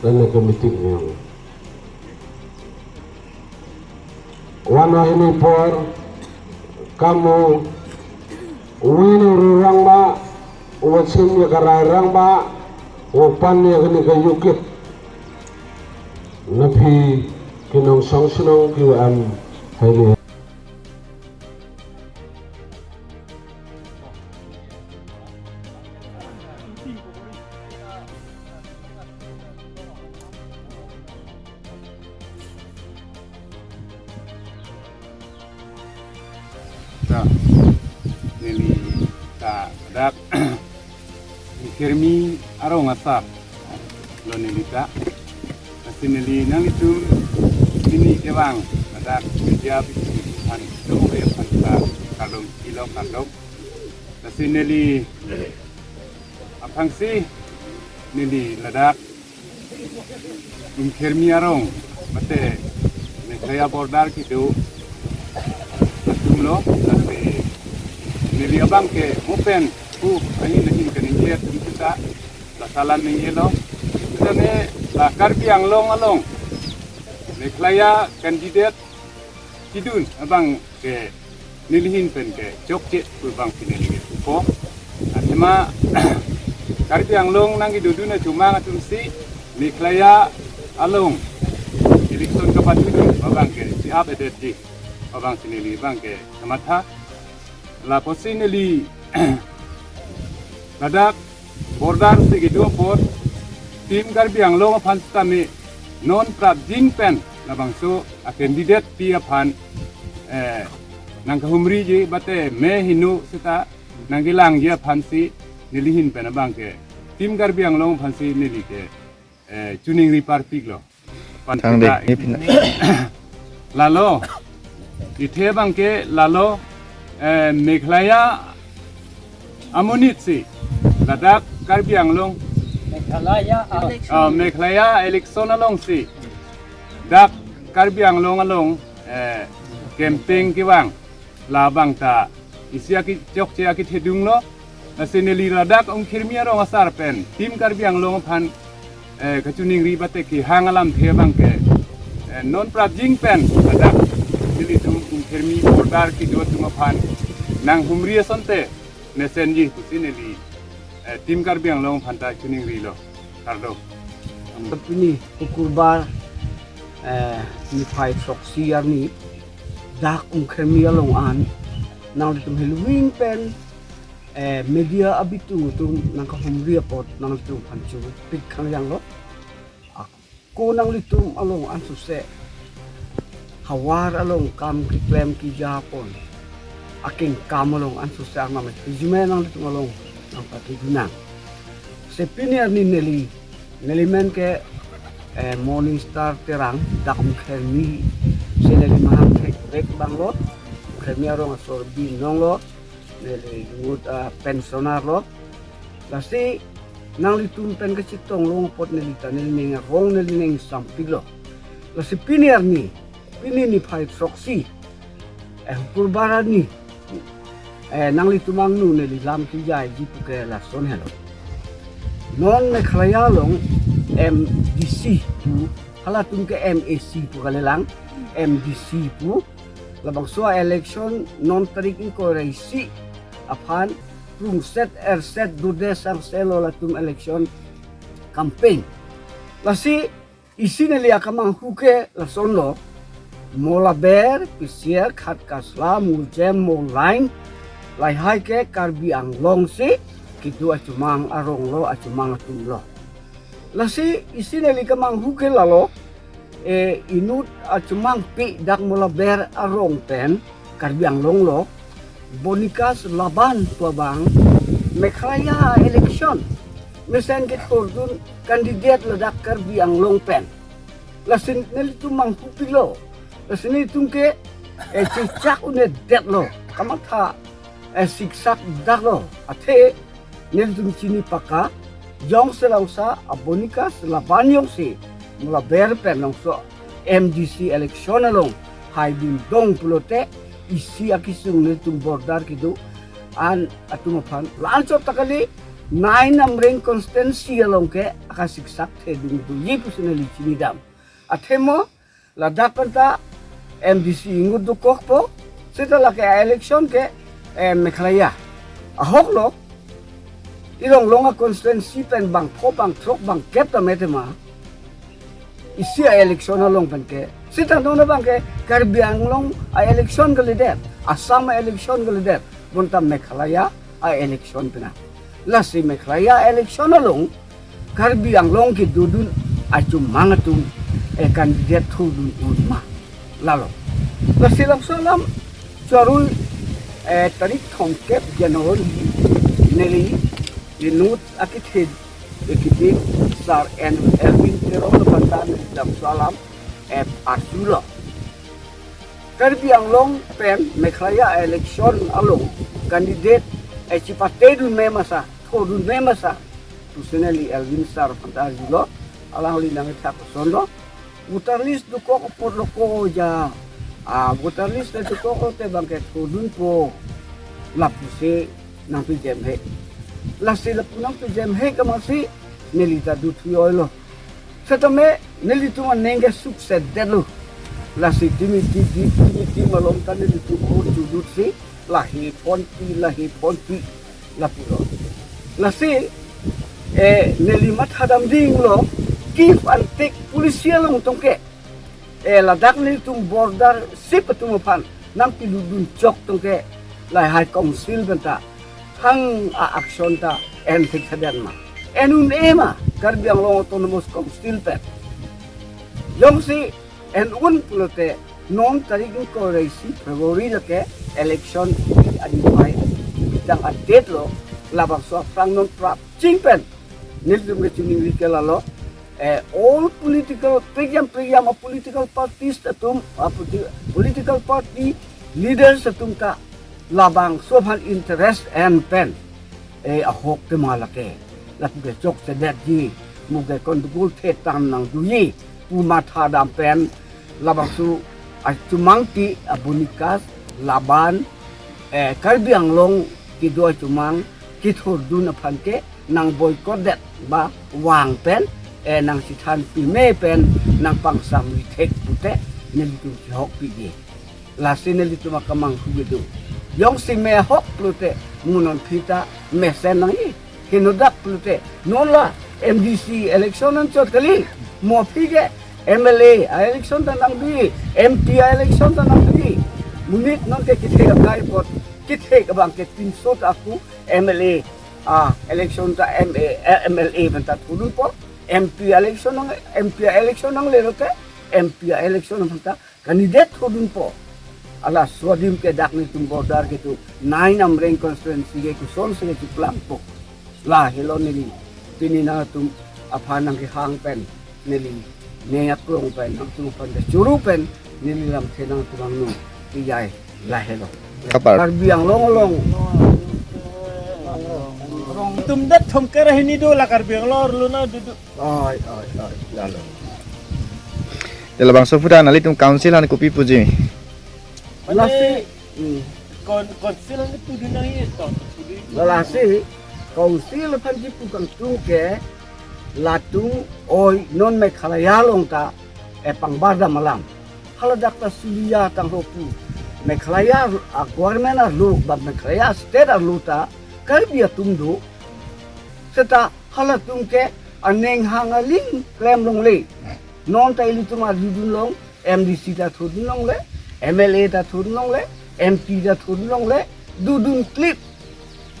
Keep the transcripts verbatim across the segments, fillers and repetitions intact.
Ene ke meeting yang. Wan ahini apor kamu win rurang ma, wasim ya karai rang ma, wapan ya kini kayukit. Naphi kinong song sinong ki wa am hai ni. Ta, neli ta dak Ingkermi arong asar lo neli ta. Lasi neli nanglitum pini kevang ladak media bisi aphan, do aphan ta kardom, ilo kardom. Lasi neli aphrangsi neli ladak Ingkermi arong mate Meghalaya border kedo atum lo, lasi neli abang ke mo pen pu ahin ahin kaningje atum sita la salam ningje lo. Sita ne la Karbi Anglong along Meghalaya candidate kedun abang ke nelihin pen ke chokche pu abang si neli ke pupo. Athema Karbi Anglong nangkedodun achomang atum si Meghalaya along election kapathudun abang ke si ap edet ji abang si neli abang ke kamatha. Lapusi neli ladak border si kedo apot Team Karbi Anglong aphan sitame non prapjin pen labangso a candidate pi aphan, eh, nangkahumriji mate me hinu sita nangkelangji aphan si nelihin pen abang ke Team Karbi Anglong aphan si neli ke, eh, choningri parpik lo. Aphan Thang sita dek, ini pina. Lalo, ithe abang ke lalo, eh, Meghalaya amonit si ladak Karbi Anglong, Meghalaya, ah, ah, Meghalaya election along si dak Karbi Anglong along, eh, campaign kevang labang ta isi aki chokche akethedung lo. Lasi neli ladak Ingkermi arong asar pen Team Karbi Anglong aphan, eh, kachoningri mate kehang alamthe abang ke, eh, non prapjin pen ladak nelitum Ingkermi border kedo atum aphan nanghumri asonte mesenji pusi neli, eh, Team Karbi Anglong aphan ta choningri lo. Kardom. Pini Hukurbar, eh, niphai throksi arni dak Ingkermi along an nanglitum heloving pen, eh, media abitung atum nangkahumri apot nanglitum aphan chupik khangjang lo. Ako nanglitum along ansose havar along kam keklem keja pon akengkam along ansose arnam kejime nanglitum along nangpakidunang. Lasi pini arni neli, neli men ke, eh, Morning Star Terang, dak Ingkermi, si neli mahang thekrek abang lo, Ingkermi arong asor binong lo, neli inut, ah, pensioner lo. Lasi nanglitum pen kachetong long apot neli ta neli ning arong neli ning sampik lo. Lasi pini arni, pini niphai throksi, eh, Hukurbar arni, eh, nanglitum angno neli lam kejaiji pu ke lason helo. Non Meghalaya along M D C pu, halatum ke M A C pu kalilang, M D C pu, labangso a election non tarik ingkoi ra isi aphan prungset erset dode sangse lo latum election campaign. Lasi isi neli akamanghu ke lason lo, Molaber, P C R, Khatkasla, Mujem, Molain, lahai ke Karbi Anglong si kedo achomang arong lo, achomang atum lo. Lasi isi neli kamanghu ke lalo, eh, inut achomang pi dak Molaber arong pen Karbi Anglong lo, Bonikas Laban pu abang Meghalaya election mesen kethurdun candidate ladak Karbi Anglong pen. Lasi nelitum manghu pik lo. Lasi nelitum ke, eh, chechak un-edet lo. Kamatha, eh, siksak dak lo. Athe nelitum chini paka, jongsi longsa a Bonikas Laban jongsi Molaber pen longso M D C election along haidun dong pulote isi akesung nelitum border kedo an atum aphan la-anchot ta kali, Nine Amreng constituency along ke akasiksak thedung doji pusi neli chinidam. Athema ladak penta M D C ingut dokokpo, seta lake election ke, eh, Meghalaya ahoklo, ilong long a constituency pen bangpho bangthrok bangkep ta me tema isi a election along pen ke. Seta non abang ke Karbi Anglong a election kalidet, Assam a election kalidet, bonta Meghalaya a election pena. Lasi Meghalaya election along Karbi Anglong kedodun achumang atum, eh, candidate thodun un ma. Lalo. Lasi labangso alam chorui, eh, tarik thomkep January neli inut akethe ekiti sar N Elwin Teron aphan ta neli labangso alam, eh, arjulo. Karbi Anglong pen Meghalaya election along candidate, eh, chipatedun me masa, thodun me masa pusi neli Elwin sar aphan ta arjulo, alangli nangkethak kosonlo. Voter list dokok apotlo ko ja. Ah, voter list ta dokok te abang ke thodunpo, lapusi nangpejemhe. Lasi lapu nangpejemhe ke masi neli ta dothui oilo. Setame nelitum aning ke suksedetlo. Lasi timi ti di timi ti malom ta nelitum o judut si lahei ponpi, lahei ponpi lapulo. Lasi, eh, neli mathadam dinglo, give and take policy along tong ke, eh, ladak nelitum border sip atum aphan nangpiludun chok tong ke lahai council penta hang a action ta en thekthedet ma, en un-e ma Karbi Anglong Autonomous Council pen. Jongsi en un pulote non tarik ingkoi ra isi February lake election adi pai pitang a-date lo, labangso aphrang non prapjin pen nelitum kachiningri ke lalo, eh, all political, prekjam prekjam a political parties atum, a politi-, political party leaders atum ta labangso aphan interest en pen, eh, ahok tema lake, lapu ke chokchedetji, mo ke kondukul thetan nangdoji pu mathadam pen, labangso achumang ti abonikas laban, eh, Karbi Anglong kedo achumang kethurdun aphan ke nang boycott det ba vang pen, eh, nang chethan pime pen nang pangsamri thek pute nelitum kehokpiji. Lasi nelitum akamanghu kedo. Jongsi mehok pulote mo non aphi ta mesen nangji. Henodak pulote non la M D C election anchot kali. Mo aphi ke M L A a election ta nangbi, M P a election ta nangbi. Monit non ke kethek akai apot, kethek abang ke tinsot aku M L A a election ta M A, eh, M L A aphanta thurdunpo, M P election nang, M P election nangle lote, M P election aphanta candidate thurdunpo. Ala swadim ke dak nelitum border kedo nine Amreng constituency ke kosonsi kecheplangpo. Lahelo neli pini nangtum aphan nangkehang pen neli neng aklong pen nangtum aphan kachoro pen neli lamthe nangtum angno tiyai lahelo. Kapar. Karbi Anglong along. Rongtum det thomkep ra hini do la Karbi Anglong arlo na dudu. Oi, oi, oi, lalo. Te labangso aphuthak nanglitum council aphan kopi puji? Mane lasi, hmm. Kon-, council aphan pudun nangji to. Pudun. Lasi, council aphan kipu kangtung ke, latum oi non Meghalaya along ta, eh, pangbar dam alam. Haladak ta suliya tangho pu. Meghalaya, ah, government arlo, ba Meghalaya state arlo ta, Karbi atum do. Seta halatum ke aning hang aling klem longle. Non ta ilitum arjudun long, M D C ta thurdun longle, M L A ta thurdun longle, M P ta thurdun longle, dodun klip,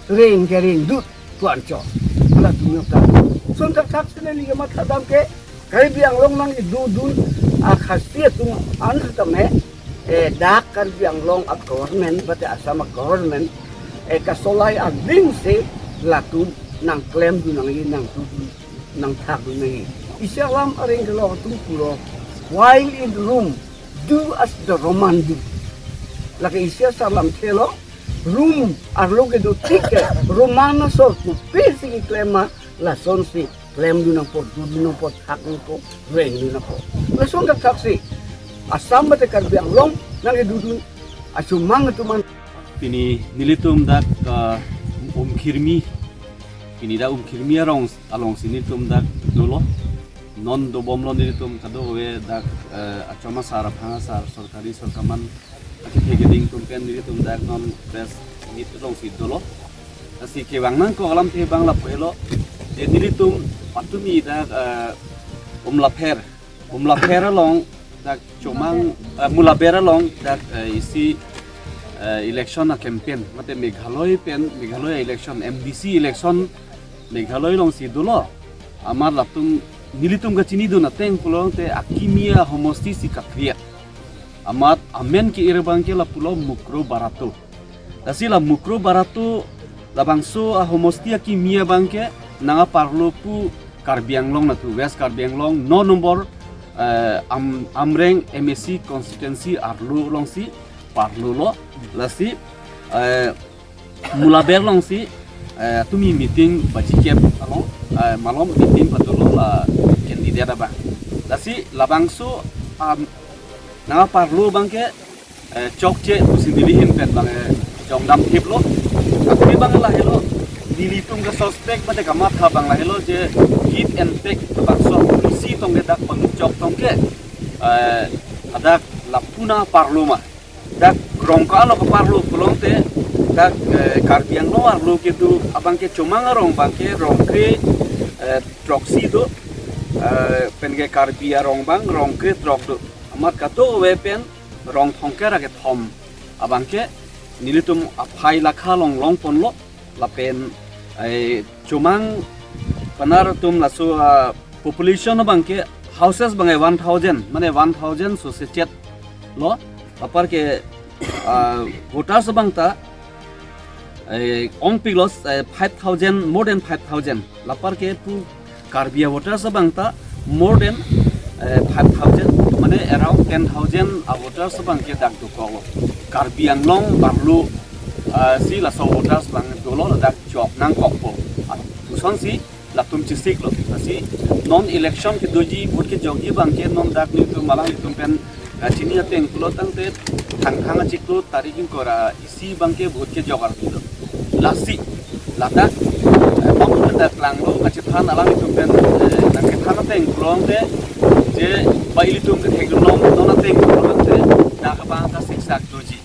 reng ke rengdut pu anchot. Halatum ta. Lason thakthak si neli ke mathadam ke, Karbi Anglong nangkedodun akhasi atum an tame, eh, dak Karbi Anglong a government, bate Assam a government, eh, kasolai ading si latum nangklemdun nangji, nangdodun, nangthakdun nangji. Isi alam areng kelok atum pulo, "While in Rome, do as the Roman do." Lake isi asar lamthe lo, Rome arlo kedo tik ke, Roman asor pupe si keklem ma, lasonsi klemdun nangpo, dodun nangpo, thakdun nangpo, rengdun nangpo. Lason thakthak si Assam bate Karbi Anglong nangkedodun achumang atum an. Pini nelitum dak, ah, Umkhirmi Pini dak Umkhirmi arong alongsi nelitum dak dolo. Non dobomlo nelitum kadokave dak, eh, achom asar, aphang asar, sorkari sorkaman akethe keding atum pen nelitum dak non press meet alongsi dolo. Lasi kevang nangkok alamthe abang lapu helo, je nelitum patumi dak, eh, Umlapher, Umlapher along dak chomang, eh, Mulaber along dak, eh, isi, eh, election a-campaign, mate Meghalaya pen, Meghalaya election, M D C election Meghalaya alongsi dolo. Amat latum nelitum kachinidun ateng pulote akimi ahomosti si ka-create. Amat amen ke-ir abangke lapulo Mukroh Barato. Lasi la Mukroh Barato labangso ahomosti akimi abangke nangparlo pu Karbi Anglong natu, West Karbi Anglong, no number, eh, Am-, Amreng M A C constituency arlo alongsi parlolo. Lasi, eh, Mulaber alongsi, eh, tumi meeting baji kep along, eh, malom meeting patulo la candidate abang. Lasi labangso, am, nangparlo abangke, eh, chokche pusi neli ahin pen abang, eh, chongdam thiplo. Tapi abang lahelo, nelitum ke-suspect mate kamatha abang lahelo je give and take labangso policy tong ke dak pangchok tong ke, eh, hadak lapu nangparlo ma. Dak rong ko-an lo kaparlo pulote, dak, eh, Karbi Anglong arlo kedo abangke chomang arong abangke rong kre, eh, throksi do, eh, penke Karbi arong abang rong kre throk do. Amat kadokave pen rong thomkep ra kethom abangke nelitum aphai lakha along longponlo. Lapen, eh, chomang panar atum laso, ah, population abangke houses abangke one thousand, mane one thousand so sechet lo. Apar ke, ah, voters abang ta, eh, ongpiklo, eh, five thousand, more than five thousand. Lapar ke pu Karbi a-voters abang ta more than, eh, five thousand, mane around ten thousand a-voters abangke dak dokoklo. Karbi Anglong arlo, ah, si laso voters abang dolo, ladak chok nangkokpo. Ah, pusonsi latum chesiklo. Lasi non election kedoji, vote kejokji abangke non dak nelitum alanglitum pen, ah, chini ateng pulo tangte Thangthang achiklo tarik ingkoi ra isi abangke vote kejok arlo. Lasi ladak, eh, bang dak langlo kachethan alanglitum pen, eh, nangkethan ateng pulote je ba ilitum ketheklong non ateng pulote dak abang kasiksak doji.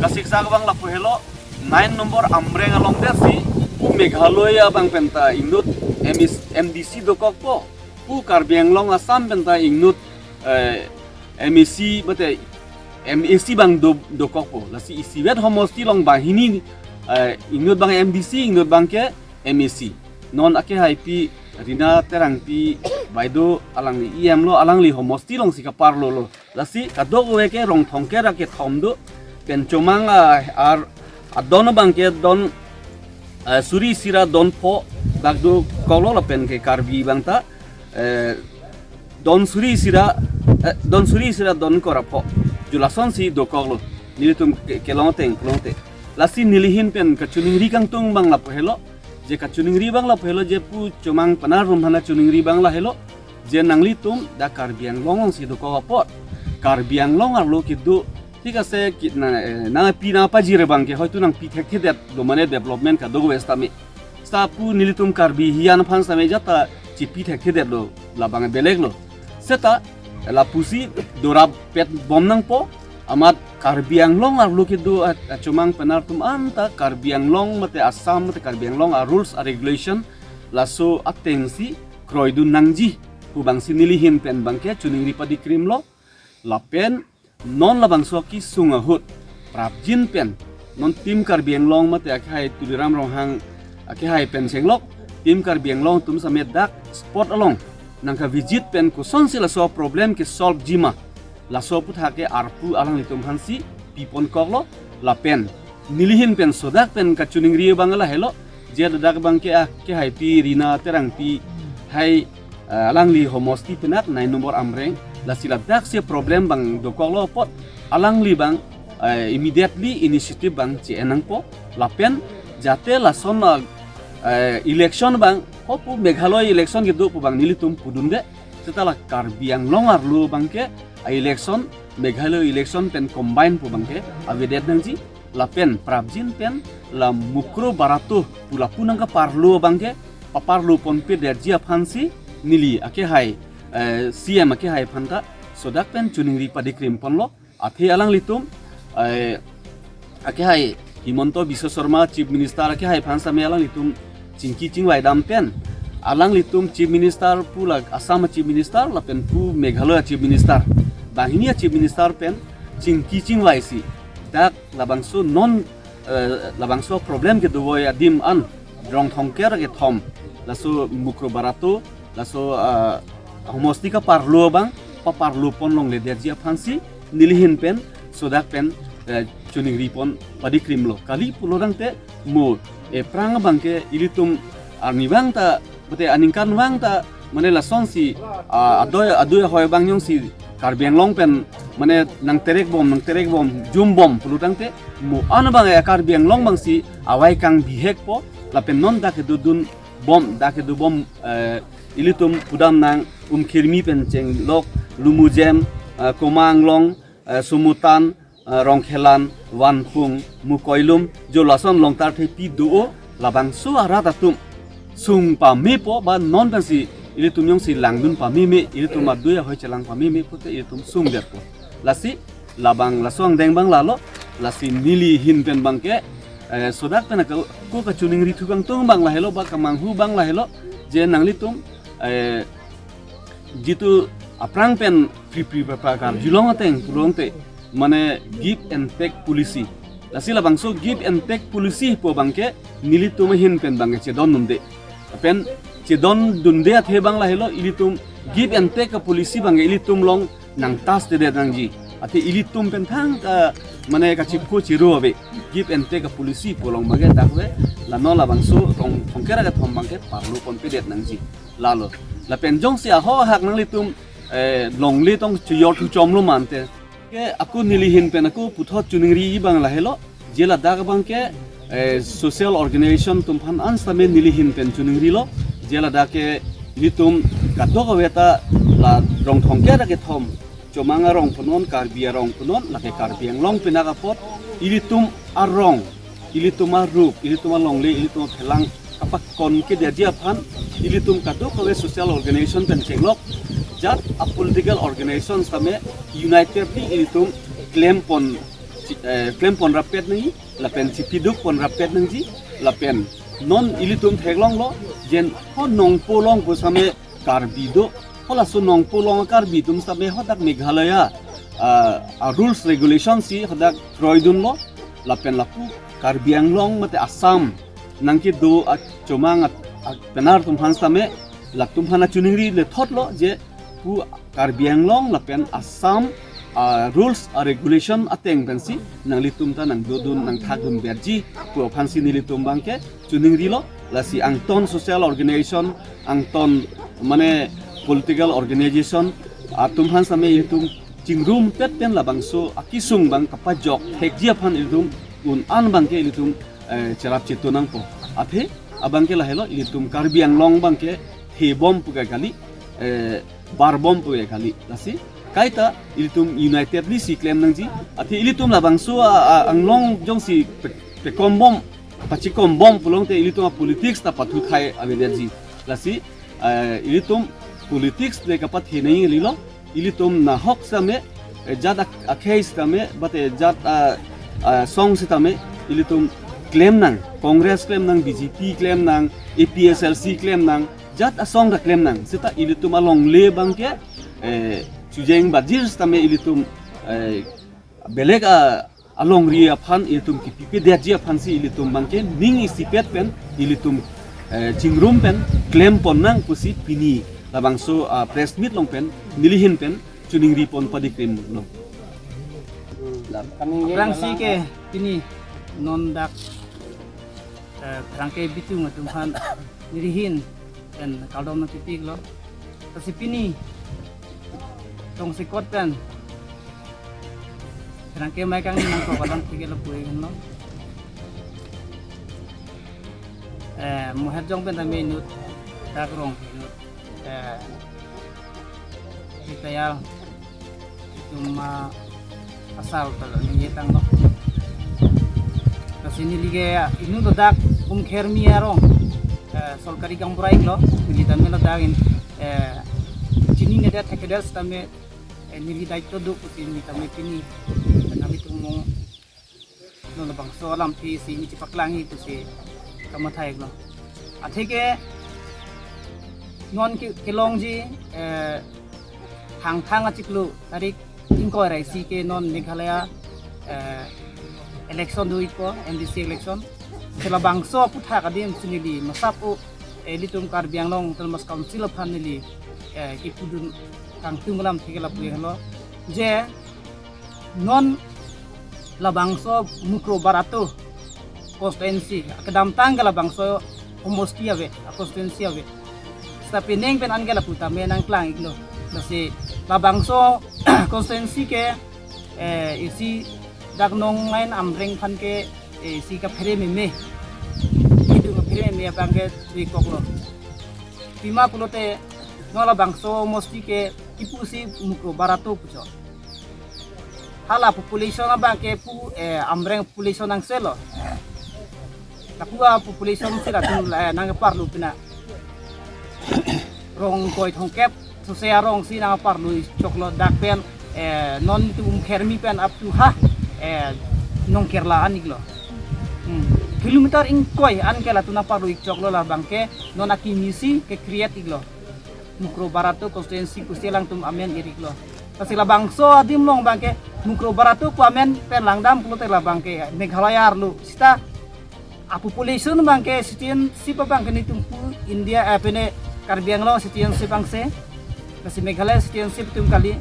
Kasiksak abang lapu helo, nine number Amreng along dersi pu Meghalaya abang pen ta inut M S, M D C dokokpo, pu Karbi Anglong Assam pen ta inut, eh, M A C, mate M A C abang do, dokokpo. Lasi isivet homosti along banghini, eh, inut abang M D C, inut abangke M A C. Non akehaipi Rina Terangpi baideo, alangli E M lo, alangli homosti alongsi kaparlolo. Lasi kadokave ke rong thomkep ra kethom do, pen chomang a, ar, adon abangke don, eh, suri isi ra don pho dak dokoklo, lapen ke Karbi abang ta, eh, don suri isi ra, eh, don suri isi ra don ingkoi ra pho. Ju lasonsi dokoklo. Nelitum ke, kelong ateng pulote. Lasi neli ahin pen kachiningri kangtung abang lapu helo. Je kachiningri abang lapu helo, je pu chomang panar atum aphan chiningri abang lahelo. Je nanglitum dak Karbi Anglong alongsi dokok apot, Karbi Anglong arlo kedo, thik ase, kit na, eh, nangpi nangpajir abangke hoitu nangpi thekthedetlo, mane development kadokave setame. Seta pu nelitum Karbi hiyan aphan setame jata chipi thekthedetlo, labang belek lo. Seta lapusi dorap pet bom nangpo, amat Karbi Anglong arlo kedo a, achomang panar atum anta Karbi Anglong mate Assam mate Karbi Anglong a-rules a-regulation laso atengsi kroidun nangji pu abangsi neli ahin pen abangke chiningri padikrimlo. Lapen non labangso kesung ahut prapjin pen non Team Karbi Anglong mate akehai Tuliram Ronghang akehai pen chenglok Team Karbi Anglong atum setame dak spot along nangkavisit pen kosonsi laso problem ke-solve ji ma, laso aputhak ke arpu alanglitum aphansi piponkoklo. Lapen neli ahin pen sodak pen kachiningri abang lahelo, je ladak abangke akehaipi Rina Terangpi hai, eh, alangli homosti pen dak nine number Amreng, lasi ladaksi problem abang dokoklo apot alangli abang, eh, immediately initiative abang che-en nangpo, lapen jate lason, eh, election abang, ho pu Meghalaya election kedo pu abang nelitum pudunde, seta la Karbi Anglong arlo abangke a-election, Meghalaya election pen combine pu abangke avedet nangji, lapen prapjin pen la Mukro Barato pu lapu nangkaparlo abangke paparlo ponpedetji aphansi neli akehai, eh, C M akehai aphanta sodak pen choningri padikrim ponlo. Athe alanglitum, eh, akehai Himanta Biswa Sarma Chief Minister akehai aphan sitame alanglitum chingki chingvai dam pen, alanglitum Chief Minister pu la Assam Chief Minister lapen pu Meghalaya Chief Minister, banghini Chief Minister pen chingki chingvaisi dak labangso non, eh, labangso problem kedovoiji adim an rong thomkep ra kethom laso Mukro Barato, laso, ah, homosti kaparlo abang paparlo pon longledetji aphansi neli ahin pen sodak pen, eh, choningri pon padikrimlo. Kali pulo tangte mo, eh, aphrang abangke ilitum arnivang ta, mate aningkanvang ta, mane lasonsi, ah, adoi adui ahoi abang jongsi Karbi Anglong pen mane nangterek bom, nangterek bom, jum bom pulo tangte mo an abang, eh, Karbi Anglong abangsi avai kangbihekpo, lapen non dak kedodun bom, dak kedo bom, eh, ilitum pudam nang Umkhirmi pen chenglok Lumujem, eh, Koma Anglong, eh, Sumutan, eh, Rongkhelan, Vanpung, Mukoilum, jo lason Longtarthepi do-o, labangso arat atum sung pamepo, ba non pensi ilitum jongsi langdun pameme, ilitum adui ahoi chelang pameme pute ilitum sungdetpo. Lasi labang laso angdeng abang lalo, lasi neli ahin pen abangke, eh, sodak pen ako, ako kachoningri thu kangtung abang lahelo, ba kamanghu abang lahelo, je nanglitum, eh, jitu aphrang pen pri pri pra pra karjulong ateng pulo tangte, mane give and take policy. Lasi labangso give and take policy pu abangke nelitum ahin pen abangke chedondunde. Lapen chedondunde athe abang lahelo, ilitum give and take a policy abangke ilitum along nangtestedet nangji. Athe ilitum pen thangta mane kachiphu chiru ave. Give and take a policy pu along abangke dak ave, la non labangso rong thomkep ra kethom abangke parlo ponpedet nangji. Lalo. Lapen jongsi ahok ahak nanglitum, eh, longle tong chojor thuchomlo mante, ke ako neli ahin pen ako puthot choningri abang lahelo, je ladak abangke, eh, social organization atum aphan an sitame neli ahin pen choningrilo, je ladak ke ilitum kadokave ta la rong thomkep ra kethom, Chomang arong punon, Karbi arong punon, lake Karbi Anglong pinak apot, ilitum arong, ilitum arup, ilitum alongle, ilitum aphelang kapakon kedetji aphan, ilitum kadokave social organization pen chenglok, jat a political organization sitame unitedly ilitum klem pon, eh, klem pon rapet nangji, lapen chipiduk pon rapet nangji, lapen non ilitum theklonglo, je ho Nongpoh along pu sitame Karbi do, ho laso Nongpoh along Karbi atum sitame hadak Meghalaya, ah, a rules regulation si hadak kroidunlo, lapen lapu Karbi Anglong mate Assam nangkedo a Chomang a, a penar atum aphan sitame, latum aphan choningri le thotlo je pu Karbi Anglong lapen Assam a rules a regulation ateng pensi nanglitum ta nangdodun nangthakdunverji pu aphansi nelitum abangke choningrilo. Lasi angton social organization, angton mane political organization atum aphan sitame ilitum chingrumpet pen labangso akesung abang kapajok thekji aphan ilitum un an abangke ilitum, eh, cherap chetu nangpo. Athe abangke lahelo, ilitum Karbi Anglong abangke thebom puke kali, eh, barbom puke kali. Lasi kaita ilitum unitedly si klem nangji. Athe ilitum labangso a, a, anglong jongsi pe, pekombom, pachikombom pulo tangte ilitum a politics ta pathuthai avedetji. Lasi, eh, ilitum politics le kapathe nangji kalilo, ilitum nahok sitame, eh, jat ak-, akhei sitame, mate jat, ah, ah, asong sitame, ilitum klem nang, Congress klem nang, B J P klem nang, A P H L C klem nang, jat asong ta klem nang, seta ilitum alongle abangke, eh, chojeng bajir sitame ilitum, eh, belek a alongri aphan ilitum kipipedetji aphansi ilitum abangke ning isipet pen ilitum, eh, chingrum pen klem pon nang pusi pini labangso, ah, press meet along pen neli ahin pen choningri pon padikrimlo. Aphrangsi ke pini non dak, eh, pherangke bitung atum aphan neli ahin pen kardom nangkepiklo. Lasi pini tongsekot pen pherangke mai kangni nangkok alam thike lapu-i henlo. Eh, Mohetjong pen tame inut, dak rong inut, eh, Ritaya atum, ah, asal ta ningje tanglo. Neli ke inut ladak Umkhermi arong, eh, sorkari gaonbura iklo, neli tame ladak in, eh, chininedet thekedet sitame, eh, neli daityo do pusi neli tame pini, eh, nanglitum mong non labangso alamthe si neli chepaklangji pusi kamatha iklo. Atheke non ke-, kelongji, eh, Thangthang achiklo tarik ingkoi ra isi ke non Meghalaya, eh, election do ikpo, M D C election. Si labangso aputhak adim si neli masap o, eh, ilitum Karbi Anglong Autonomous Council aphan neli, eh, kipudun kangtung alamthe ke lapu henlo. Je non labangso Mukroh Barato constituency, kedamtang ke labangso homosti ave, a constituency ave. Seta penang pen anke lapu tame nangklang iklo. Lasi labangso constituency ke, eh, isi dak Nongngain Amreng aphan ke, eh, isi kaphere meme. Itu kaphere meme abang ke tuikoklo. Pima pulote non labangso homosti ke kipu si Mukroh Barato puchot. Hala population abang ke pu, eh, Amreng population nangselo. Lapu apopulation si latum, eh, nangparlu pina. Rong ingkoi thomkep sose arong si nangparlu choklo dak pen, eh, non tum Umkhermi pen up to ha, eh, Nongkerla an iklo. Hmm. Kilometer ingkoi anke latum nangparlu ik choklo labang ke non akimi si ke-create iklo. Mukroh Barato constituency pusi alangtum amen ir iklo. Lasi labangso adim along abang ke Mukroh Barato pu amen pen langdam pulote labang ke Meghalaya arlo. Seta apopulation abang ke citizenship abang ke nelitum pu India, eh, pine Karbi Anglong citizenship abang si. Lasi Meghalaya citizenship atum kali.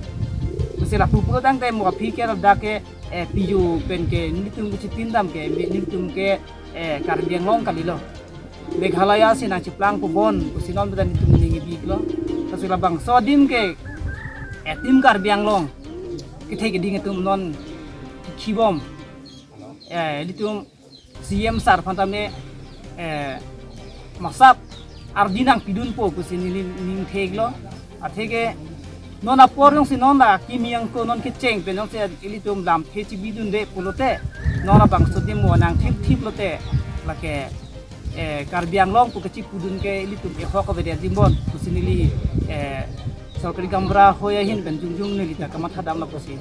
Lasi lapu pulo tangte mo aphi ke ladak ke, eh, P U pen ke nelitum ke chitindam ke, nelitum ke, eh, Karbi Anglong kalilo. Meghalaya si nangchiplang pubon pusi non bedan itum ning ibiklo. Lasi labangso adim ke, eh, itum Karbi Anglong kethe keding atum non kibom, eh, ilitum C M sir aphan tame, eh, masap ardi nangpidunpo pusi neli ning theklo. Atheke non apor jongsi non la kimi angko non kecheng pen jongsi ilitum lamthe chibidunde pulote non labangso adim mo nangthipthip lote lake, eh, Karbi Anglong pu kachipudun ke ilitum ehok avedet adim bon pusi neli, eh, sorkari gaonbura hoi ahin pen jongjong neli ta kamathadam lapusi.